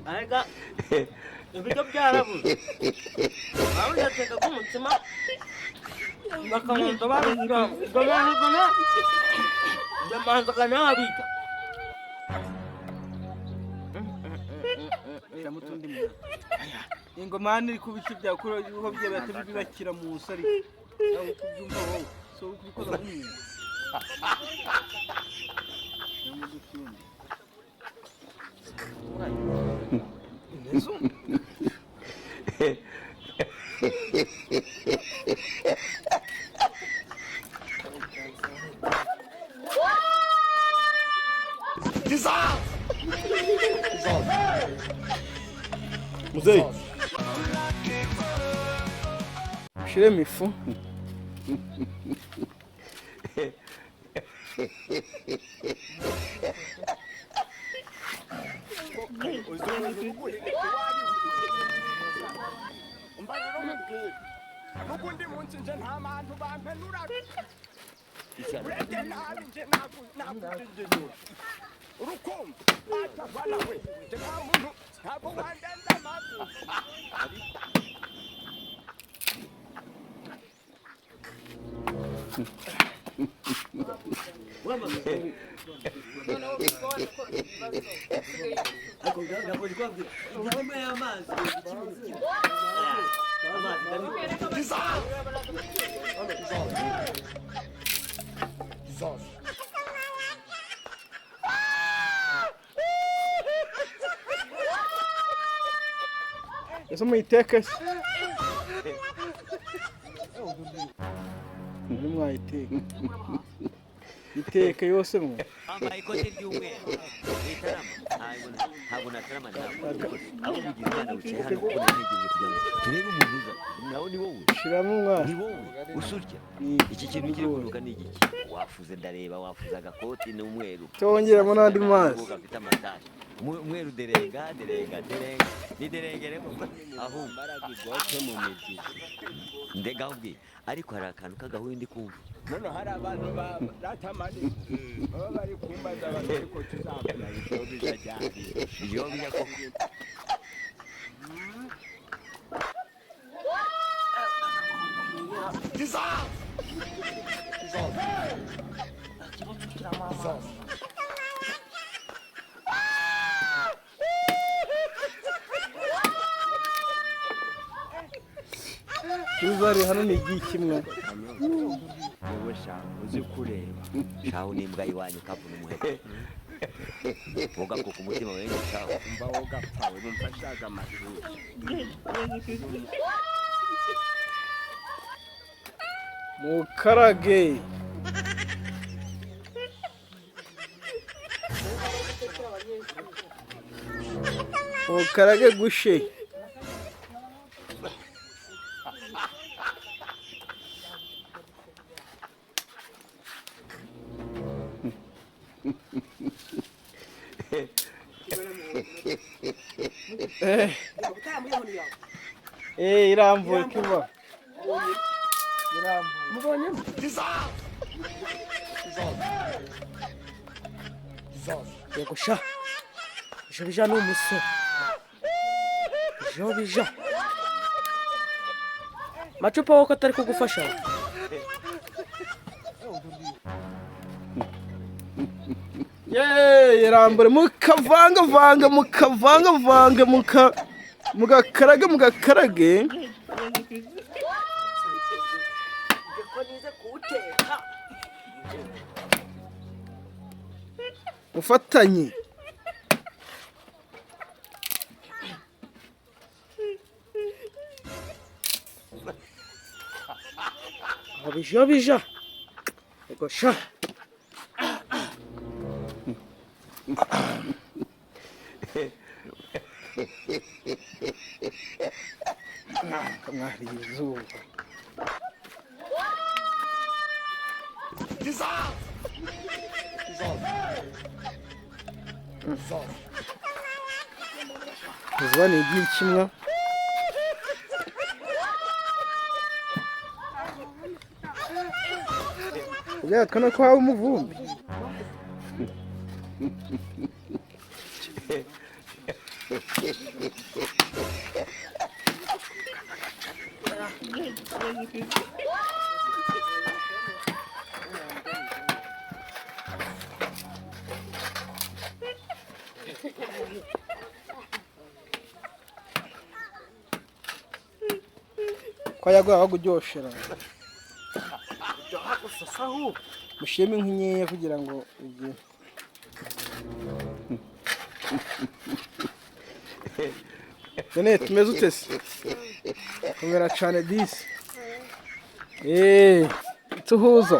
Arega ibiryo byarabuze, babuze k'umutsima, bakabanza babishyira ndamanzaga nabita. Shyiramo utundi muntu. Ingoma hano iri kuba iki byakora uko byabata bibakira mu nsi, ariko ntabwo kubyumva wowe so kubikoza nk'umuntu. Shyiramo utundi. Muzeyi. Ushyiremo ifu. N'ubundi munsi nje nta bantu bampenura, urebye nabi nje nakujenjenura urukumva atavana we nje nta muntu, ntabwo wandenza amavi. Ese muyiteke se? Muri mwayiteka iteke yose mwe. Wambaye ikote ry'umweru witarama, ntabwo natarama, ntabwo abo mugira Imana wicaye hano, kuko nategereje kugira ngo turebe umuntu uza nawe ni wowe. Shiramo umwana. Ni wowe usurya iki kintu kiri kunuka ni igiki? Wafuze, ndareba wafuze agakoti ni umweru. Twongeramo n'andi mazi. Gafite amataje umweru, derenga derenga derenga ni derengere ahubwo mbaraga igote mu mibyizi. Ndega ahubwo ariko hari akantu k'agahuye ndi kumva. None hari abantu baratamani baba bari kumbaza bati ariko tuzabona ibyo bijya Ibyo bijya koko. Tuzari hano ni igihe kimwe. Wowe sha uzi kureba. Shahu n'imbwa y'iwanyu kavuna umuheto ugakuka umutima wenyu shahu. Umva wowe ugapfa we bumva ashaje amashuri. Mukarage. Mukarage gushe. Eh, irambuye kiba. Irambuye. Yego sha, ejo bija ni umusore, ejo bija macupa wowe ko atari kugufasha. Yeee, irambure mukavangavanga mukavangavanga muka mugakarage mugakarage. Mufatanye. Aho bija bija, yego sha. Mwariye izuba. Izuba ni iry'ikimwa. Ubyatwa no kwa umuvumbi. Ko yaguye aho kuryoshera. Mushiremo inkwi nkeya kugira ngo ugire. None tumeze ute se? Komera cane disi. Tuhuza.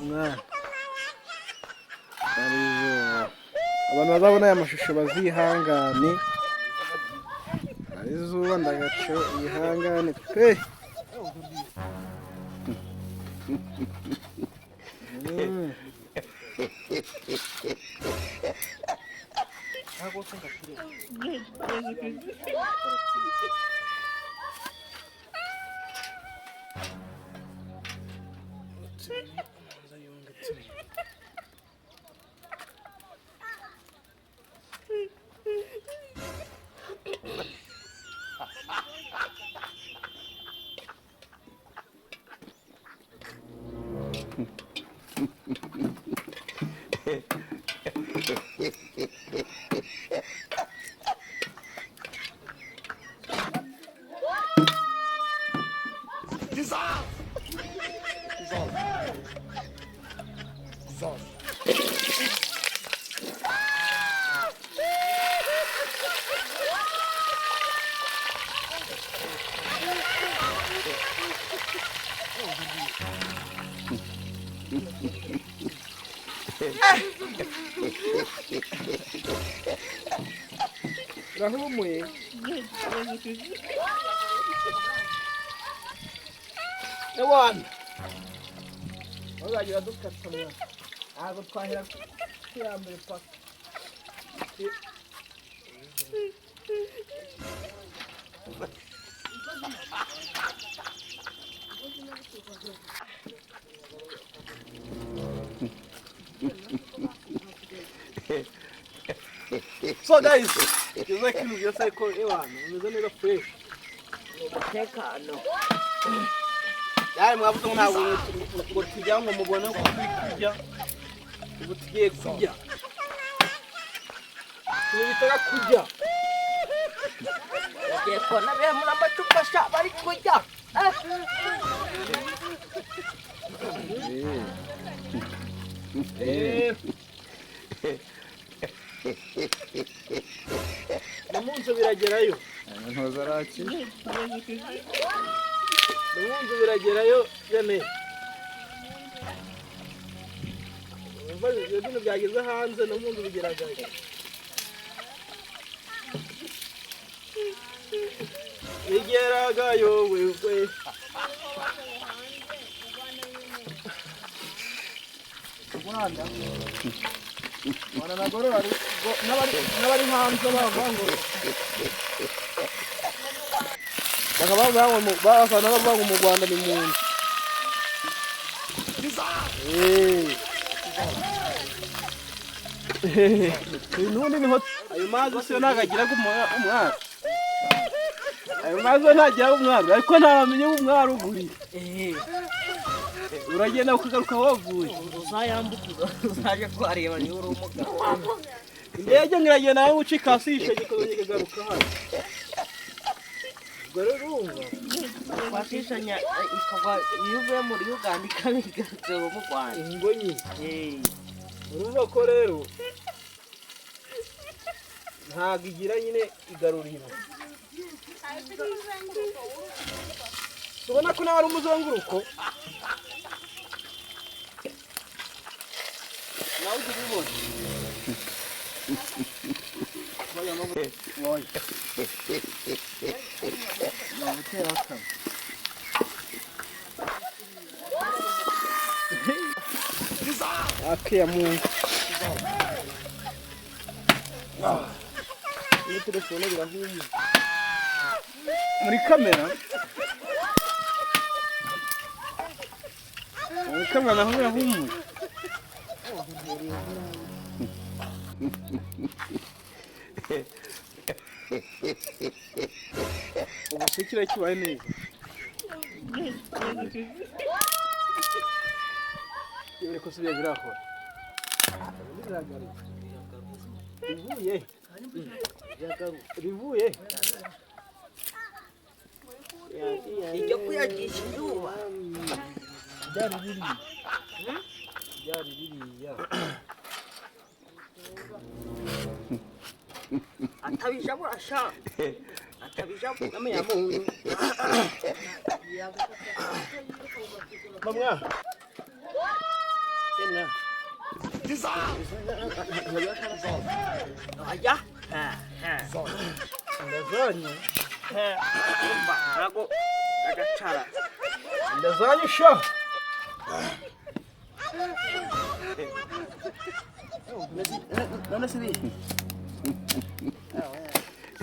Mwana. Ari izuba. Abantu bazabona aya mashusho bazihangane. Ari izuba ndagaco ihangane pe. Urahumuye. Ewana. Bazagira dukata mwana. Ntabwo twahera ku ya mbere paka. So guys, ngeze ko byose ariko ewana bimeze neza fresh. Umutekano. Yaye mwavuze ngo ntabwo ngo tujya ngo mubone ko turi kurya. Ubu tugiye kurya. Ibi bitaga kurya. Bagiye kubona bemura amacupa sha bari kurya. No mu nzu biragerayo. Ntuzaraki. No mu nzu biragerayo yane. Urumva ibyo bintu byageze hanze no mu nzu bigeragayo. Bigeragayo wewe. Rwanda. Baranagorora n'abari hanze bavuga ngo bakaba bavuga ngo basa n'abavuga ngo mu Rwanda ni mu nzu. Nubundi niho ayo mazi se ntabwo agira umwaro. Ayo mazi ntagira umwaro ariko ntaramenya umwaro uguriye. Uragenda ukagaruka wavuye. Uzayambuka uzaje kuhareba niba uri umugabo. Indege ngiragenda nawe ucikasisha gikongera ikagaruka hano. Ubwo rero urumva Twashishanya ikagwa iyo uvuye muri Uganda ikaba igarutse mu Rwanda. ingo nyine. Urumva ko rero ntabwo igira nyine igaruriro. Ubona ko nawe ari umuzunguruko. Nawe ujya ubibona. Akiya Mungu. Muri telefone birahumye. Muri kamera. Muri kamera naho birahumuye. Ubu se kiriya kibaye neza. Yewe ko subiye birakora. Rivuye. Rivuye. Ijya kuyagisha izuba. Byari biriya. Byari biriya. Atabijabura sha. Atabijabura. Mamwa. Yemwe. Aya. Ndazanye. Umva ntago agacara. Ndazanye sha. None se bi.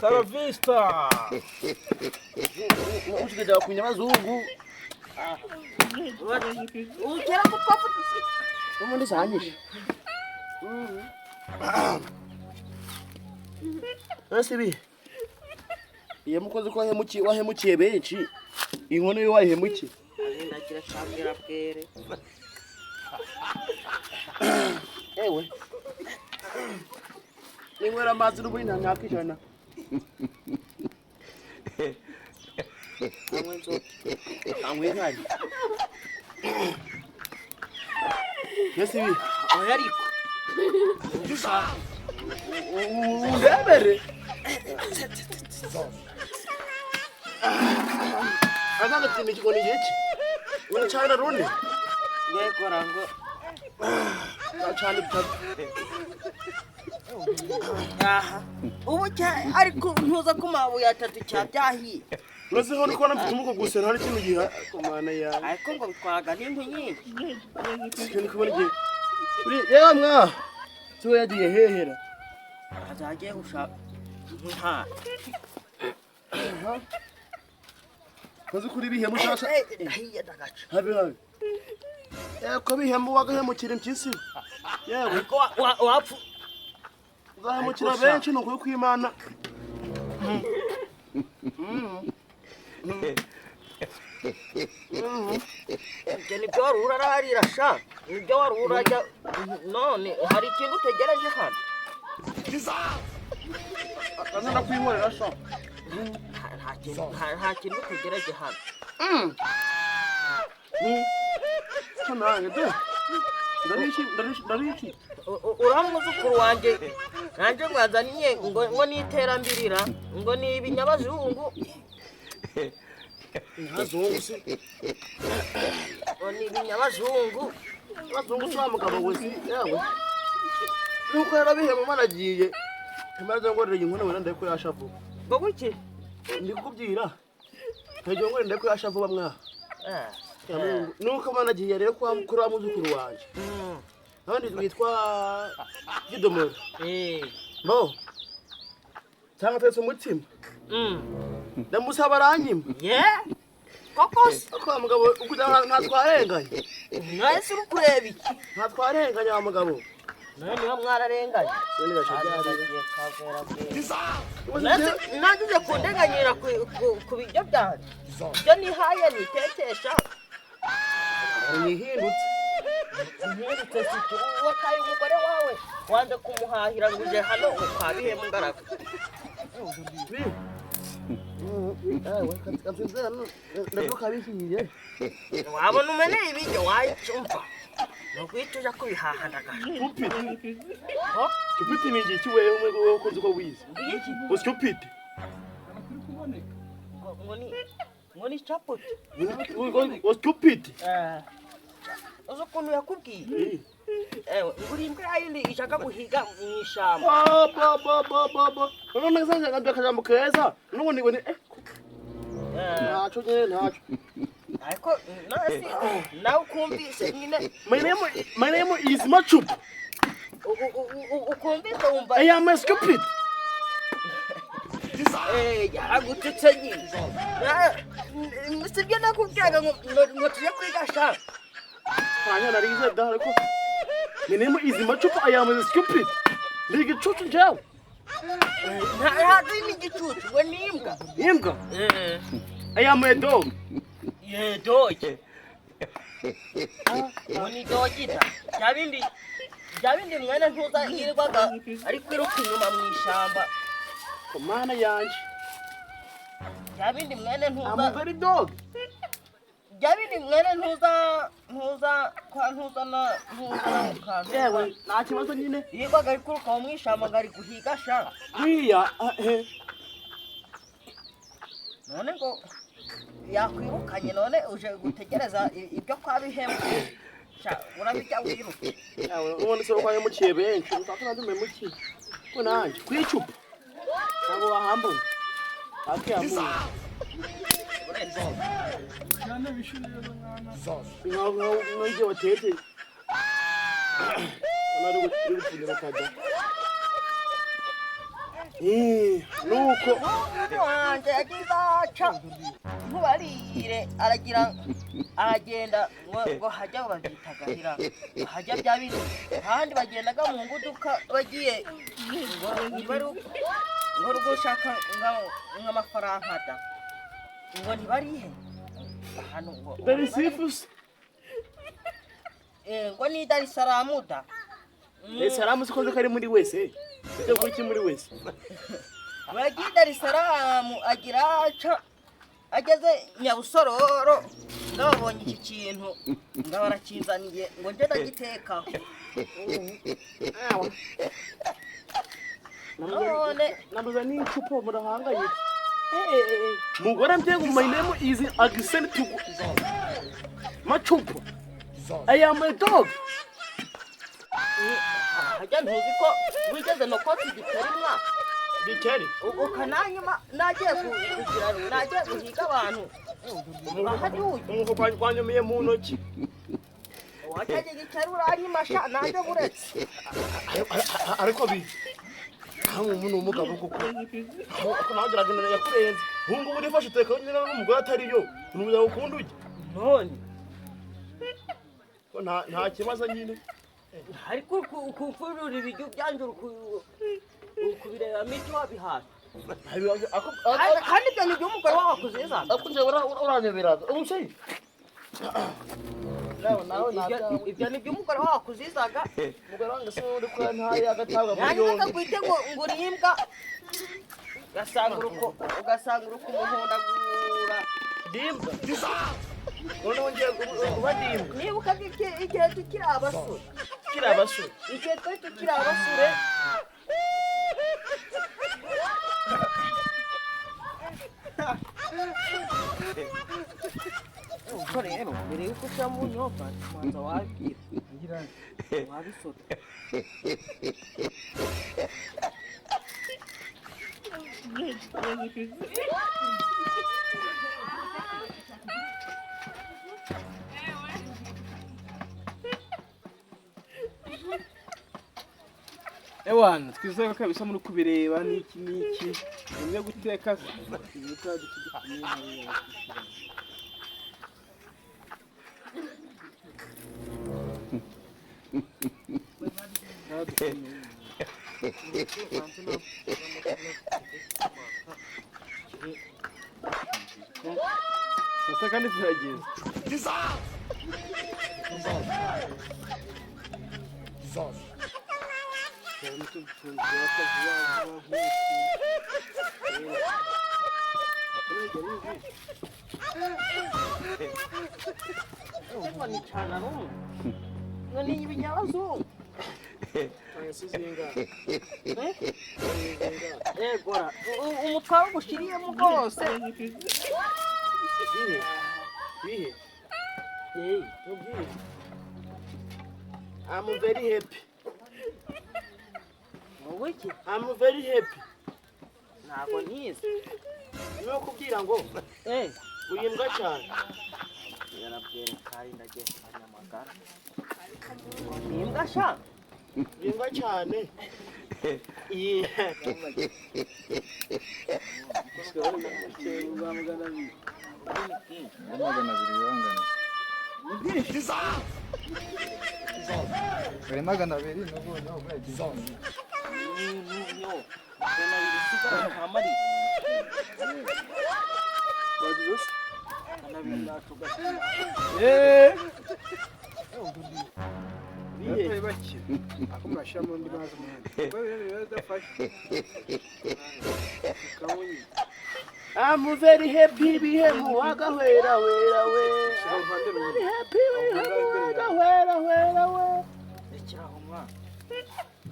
Sala vista. Ushigeza kunya abazungu. Ugera ku papa. N'ubundi sanyishe. None se bi. Iyo mukozi ko wahemukiye wahemukiye benshi. Inkono yo wahemukiye. Ndagira cyambwira bwere. Ewe. Ninywera amazi n'ubundi nta myaka 100. Anywa inzoga. Anywa inkari. Mbese ibi Oya ariko. undebere. Azanga timi kikoni iki? Unachana runi? Ngekora ngo Achana bitatu. aha. Ubu ariko ntuza ku mabuye atatu cya byahiye. Uroze ho niko mfite umuko gusa nta kintu giha kumana ya. Ariko ngo bitwaraga n'impu nyinshi. Cyo ni kubona igihe. Uri yewe mwa. Tuwe yagiye hehera. Azagiye gushaka nka. Kazi kuri bihemu shasha. Hiya ndagaca. Habe habe. Ko bihemu wagahemukira impyisi. Yewe Ariko wapfu uzahemukira benshi ni ukuri kw'Imana. Ibyo nibyo wari urararira sha. Nibyo wari urajya none hari ikintu utegereje hano. Kaza ndakwihorera sha. Nta kintu utegereje hano. Cyo nange de. Ndarishi ndarishi ndarishi. Uriya mwuzukuru wanjye nanjye mwazaniye ngo ni iterambirira ngo ni ibinyabazungu. Abazungu se. Ngo ni ibinyabazungu. Abazungu si wa mugabo we si yewe. Nuko yarabihema maragiye. Imaze ngorera inkono wenda ndeko yasha vuba. Ngo guki? Ndi kukubwira. Ntagiye ngorera ndeko yasha vuba mwa. Nuko managiye rero kwa mukuru wa muzukuru wanje. Abandi witwa Gidomoro. Bo. Cyangwa tetse umutima. Ndamusaba aranyima. Yeah. Koko se. Ko mugabo ukugira ntatwarenganye. Mwese uri kureba iki? Ntatwarenganye wa mugabo. None niba mwararenganye. Soni gashabyari. Nanjye uje kundenganyira ku biryo byanjye. Ibyo nihaye nitekesha. Nihindutse. Mpindutse si cyo wataye umugore wawe wanze kumuhahira ngo uje hano ukabihemu ngaraga. Wabona umeneye ibiryo wayicumva. Nuguhita uja kubihaha ndagaca. Stupid. Stupid ni iki wewe wewe ukoze uko wize. Stupid. Ngo ni chapoti. Stupid. Uzi ukuntu yakubwiye? Ewe nguri imbwa yayindi ishaka guhiga mu ishyamba. Ba ba ba ba ba. None ngasanga ngambye akajambo keza. Nubundi ngo ni ntaco nyene ntaco. Ariko none nawe ukumvise nyine. My name is Machup. Ukumvise wumva. I am a stupid. Yaragututse nyine. Sibyo nakubwiraga ngo tujye kwiga sha. Ntanya narize da ariko. My name is Machup. I am a stupid. Ndi igicucu njyewe. Ntabwo ni igicucu ngo ni imbwa. Imbwa? I am a dog. Yeah, dog. Ngo ni dogita bya bindi mwene ntuza yirirwaga ari kwiruka inyuma mu ishyamba. Mana yanje. Bya bindi mwene ntuza. I'm very dog. Bya bindi mwene ntuza kwa ntuza na ntuza na mukantuza. Yewe, nta kibazo nyine. Yirirwaga ari kwiruka mu ishyamba ngo ari guhiga sha. Buriya eh. None ngo yakwirukanye, none uje gutegereza ibyo kwa Bihemu sha, urabijya wiruka. Yewe, ubundi se ko yamuciye benshi utaka nanjye memukiye ko nanjye kwicupa ntabwo bahambona akiyambona. Cyane bishimira mwana. Nk'igihe watetse ari gupfundira akajya nuko. Umuhungu wanjye yagize aca ntubarire, aragira aragenda ngo hajya babyitagahira hajya bya bindi ahandi bagendaga mu nguduka bagiye ngo ntibari ngo gushaka nk'amafaranga da, ngo ntibarihe ahantu ngo Darisifusi. Ngo ni Dar es Salaam da. Salamu siko nzi ko ari muri wese, ibyo kuki muri wese. Wagiye Dar es Salaam agira aca ageze Nyabusororo ngababonye iki kintu ngo barakinzaniye ngo nje ndagitekaho none. Nabuza n'icupa murahangayitse mugore mbye ngo my name is Arsene Tugu Macupa. I am a dog. Hajya ntuzi ko wigeze no kotsa igikeri mwa? Gikeri? Ukananyuma nagiye kugira nagiye guhiga abantu bahaduye. Umwuko kwanyumiye mu ntoki. Wajyaga igikeri uranyima sha, nanjye buretse. Ariko bi nkaho umuntu w'umugabo koko ako nawe ugeraga yakurenze ubu ngubu urifashe uteka nyine n'umugore atariyo ntubuza ukunda ujya. None. Ko nta kibazo nyine. Ariko kumfurura ibiryo byanjye uri kubirebamo icyo wabihaye kandi ibyo ni iby'umugore wawe akuziza. Ariko njyewe uranyobera ubu se nawe. Ibyo ni iby'umugore wawe akuzizaga. Umugore wanjye se uri kuba ntaye agatabwa muri hanyuma yombi. Akakwite ngo uri imbwa, ugasanga uri kumuhondagura. Dimbwa noneho ngiye kuba dimbwa. Nibuka igihe tukiri abasore. Tukiri abasore. Igihe twari tukiri abasore. Ubwo rero mbere yuko ushyira mu bunyobwa tubanza wabigira wabisota. Ewana, twizere ko kabisa muri kubireba n'iki n'iki bimwe guteka ibyo dutuye hariya. Sasa kandi zirageze. Ngo ni cana rumwe ngo ni ibinyabazungu. Egora umutwaro ugushiriyemo rwose. Bihe bihe. Ubwiye. I'm very happy. Wowe iki? I'm very happy. Ntabwo nkizi. Niba kubwira ngo uri imbwa cyane. Yarabwira kandi ndagiye kanyamagara ni imbwa sha. Uri imbwa cyane. Yeah. 200. 200 bangana. Bari 200 n'ubu nawe muragize. Yo 200 sigara ntamari. Wagize se? Eh. Bihe. Bakira ako mwashyiramo andi mazi umunani bidafashe. I'm very happy bihemu wagahwera wera we. I'm very happy bihemu wagahwera wera we. Rekeraho mwana.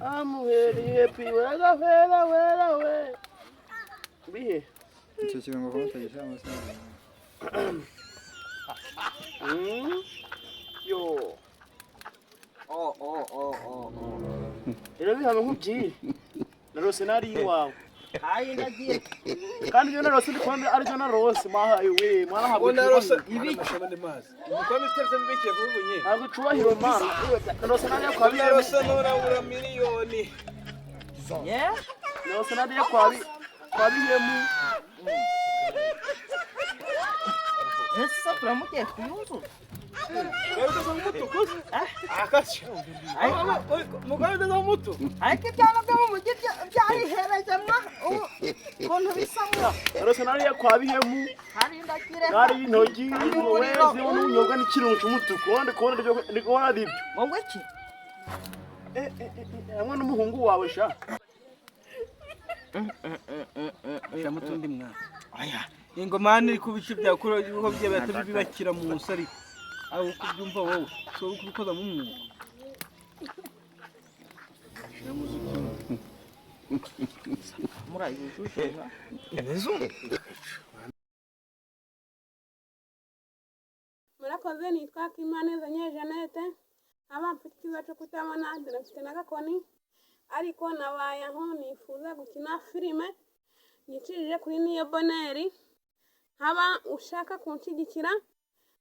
I'm very happy wagahwera wera we. Bihe. Icyo kirungo ko mutagishyira amasaha. Yo. Oh oh oh oh oh. Rero bihano nkubwire. Narose nari iwawe. Hayi ndagiye. Kandi ibyo narose ndi kubona aribyo narose mahaye we mwana habwo. Narose ibiki andi mazi umukwami iteretse bibikiye kubibunye. Ntabwo icubahiro mana. Narose nari kwa bihemu. Narose nurabura miliyoni. Yeah. Narose nari kwa bi kwa bihemu. Ese turamugiye kuyuzuza. Ariko ibyana byo mu mujyi byarihereje mwa ubu ukuntu bisa mwa. Narose nari kwa bihemu. Hari ndagire. Nari intoki wezi n'ubunyobwa n'ikirungo cy'umutuku ndi kubona ibyo ndi kubona ari ibyo. Ngo iki? Hamwe n'umuhungu wawe sha. Shyiramo utundi mwana. Aya ingoma hano iri kuba bya kuri uko byaba bibakira mu nsi ariko aho kubyumva wowe si wowe kubikoza mu mwuga. Murayujuje mwa. Murakoze, nitwa Kimaneza Nye Jeannette, nkaba mfite ikibazo cyo kutabona, dore mfite n'agakoni, ariko nabaye aho nifuza gukina filime nyicirije kuri Niyo Boneri, nkaba ushaka kunshyigikira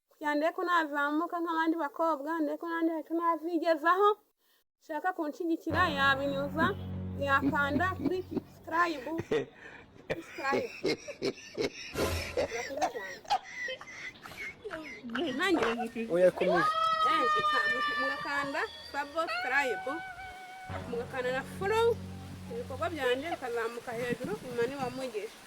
kugira ndebe ko nazamuka nk'abandi bakobwa, ndebe ko nanjye hari icyo nazigezaho, ushaka kunshyigikira yabinyuza yakanda kuri subscribe, subscribe. Murakoze cyane. Nanjye Oya komeza. Mugakanda subscribe, mugakanda na follow, ibikorwa byanjye bikazamuka hejuru. Imana ibamugisha.